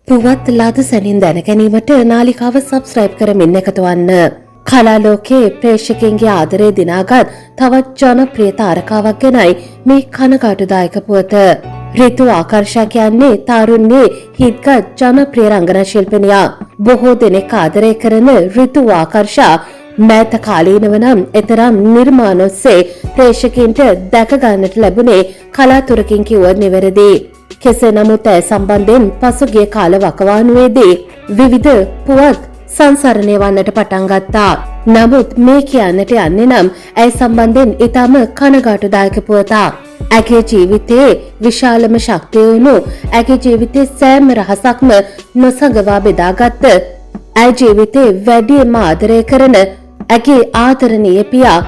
පුවත් ලද සැනින් දැන ගැනීමට නාලිකාව සබ්ස්ක්‍රයිබ් කරමින් එකතු වන්න. කලා ලෝකයේ ප්‍රේක්ෂකයින්ගේ ආදරය දිනාගත් තවත් ජනප්‍රිය තාරකාවක් ගැනයි මේ කනගාටුදායක පුවත. රිතු ආකර්ෂා කියන්නේ තාරුණ්‍යයේ හිත්ගත් ජනප්‍රිය රංගන ශිල්පිනියක්. බොහෝ දෙනෙක් ආදරය කරන රිතු ආකර්ෂා මෑත කාලීනව නම් එතරම් නිර්මාණ ඔස්සේ ප්‍රේක්ෂකයින්ට දැක ගන්නට ලැබුණේ කලාතුරකින් කිව්වොත් නිවැරදි. කෙසේ නමුත් ඇය සම්බන්ධයෙන් පසුගිය කාල වකවානුවේදී විවිධ පුවත් සංසරණය වන්නට පටන් ගත්තා. නමුත් මේ කියන්නට යන්නේ නම් ඇය සම්බන්ධයෙන් ඉතාම කනගාටුදායක පුවතක්. ඇගේ ජීවිතයේ විශාලම ශක්තිය වුණු, ඇගේ ජීවිතයේ සෑම රහසක්ම නොසඟවා බෙදාගත්ත, ඇය ජීවිතේ වැඩියෙන්ම ආදරය කරන ඇගේ ආදරණීය පියා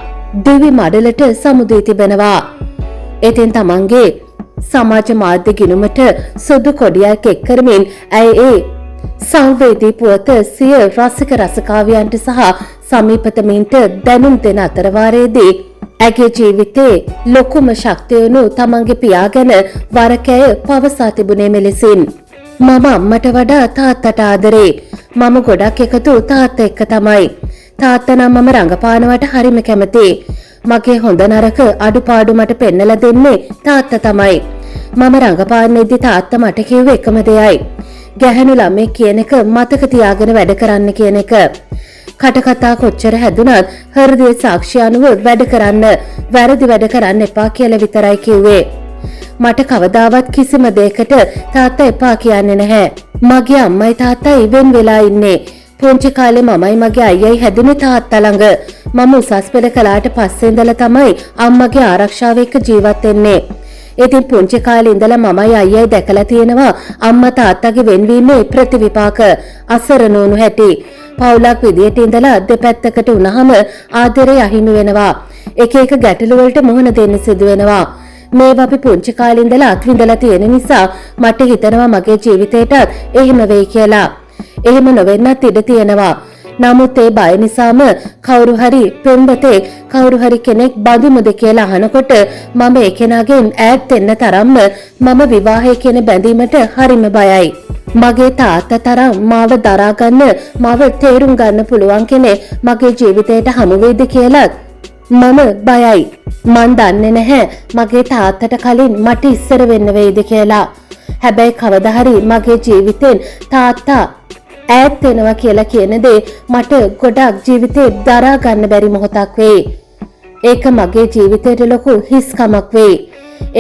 දිවි මඩලට සමුදී තිබෙනවා. ඉතින් තමන්ගේ සමාජ මාධ්‍ය ගිණුමට සුදු කොඩියක් එක් කරමින් ඇය ඒ සංවේදී පුවත සිය රසික රසිකාවියන්ට සහ සමීපතමින්ට දැනුම් දෙන අතරවාරයේදී ඇගේ ජීවිතේ ලොකුම ශක්තිය වුණු තමන්ගේ පියා ගැන වරක ඇය පවසා තිබුණේ මෙලෙසින්. මම අම්මට වඩා තාත්තට ආදරේ. මම ගොඩක් එකතු තාත්තා එක්ක තමයි. තාත්තා නම් මම රඟපානවට හරිම කැමතියි. මගේ හොඳ නරක අඩුපාඩු මට පෙන්නලා දෙන්නේ තාත්තා තමයි. මම රඟපාන්නේදී තාත්තා මට කිව්වේ එකම දෙයයි. ගැහැණු ළමෙක් කියන එක මතක තියාගෙන වැඩ කරන්න කියන එක. කටකතා කොච්චර හැදුනත් හෘදය සාක්ෂි අනුව වැඩ කරන්න, වැරදි වැඩ කරන්න එපා කියලා විතරයි කිව්වේ. මට කවදාවත් කිසිම දෙයකට තාත්තා එපා කියන්නේ නැහැ. මගේ අම්මයි තාත්තයි වෙන් වෙලා ඉන්නේ. පුංචි කාලේ මමයි මගේ අයියයි හැදුනේ තාත්තා ළඟ. මම උසස් පෙළ කළාට පස්සේ ඉඳලා තමයි අම්මගේ ආරක්ෂාව එක්ක ජීවත් වෙන්නේ. ඉතින් පුංචි කාලේ ඉඳලා මමයි අයියයි දැකලා තියෙනවා අම්මා තාත්තගේ වෙන්වීමේ ප්‍රතිවිපාක, අසරණ වුණු හැටි. පවුලක් විදියට ඉඳලා දෙපැත්තකට වුණාම ආදරය අහිමි වෙනවා. එක එක ගැටලු වලට මුහුණ දෙන්න සිදු වෙනවා. මේවා අපි පුංචි කාලේ ඉඳලා අත්විඳලා තියෙන නිසා මට හිතෙනවා මගේ ජීවිතේටත් එහෙම වෙයි කියලා. එහෙම නොවෙන්නත් ඉඩ තියෙනවා. නමුත් ඒ බය නිසාම කවුරු හරි පෙම්වතෙක්, කවුරු හරි කෙනෙක් බඳිමුද කියලා අහනකොට මම ඒ කෙනාගෙන් ඈත් වෙන්න තරම්ම මම විවාහය කියන බැඳීමට හරිම බයයි. මගේ තාත්තා තරම් මාව දරා ගන්න, මාව තේරුම් ගන්න පුළුවන් කෙනෙක් මගේ ජීවිතයට හමු වෙයිද කියලත් මම බයයි. මං දන්නේ නැහැ මගේ තාත්තට කලින් මට ඉස්සර වෙන්න වෙයිද කියලා. හැබැයි කවදා හරි මගේ ජීවිතෙන් තාත්තා ඈත් වෙනවා කියලා කියන දේ මට ගොඩක් ජීවිතේ දරා ගන්න බැරි මොහොතක් වෙයි. ඒක මගේ ජීවිතේට ලොකු හිස්කමක් වෙයි.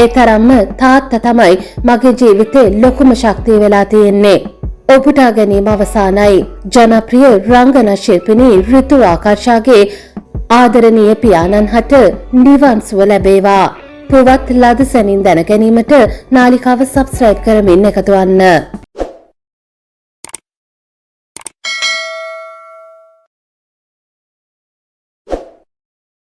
ඒ තරම්ම තාත්තා තමයි මගේ ජීවිතේ ලොකුම ශක්තිය වෙලා තියෙන්නේ. ඔපුටා ගැනීම අවසానයි. ජනප්‍රිය රංගන ශිල්පිනී රිතු ආකර්ෂාගේ ආදරණීය පියාණන් හට නිවන් සුව ලැබේවා. පුවත් ලද සැනින් දැන ගැනීමට නාලිකාව සබ්ස්ක්‍රයිබ් කරමින් එකතු වන්න.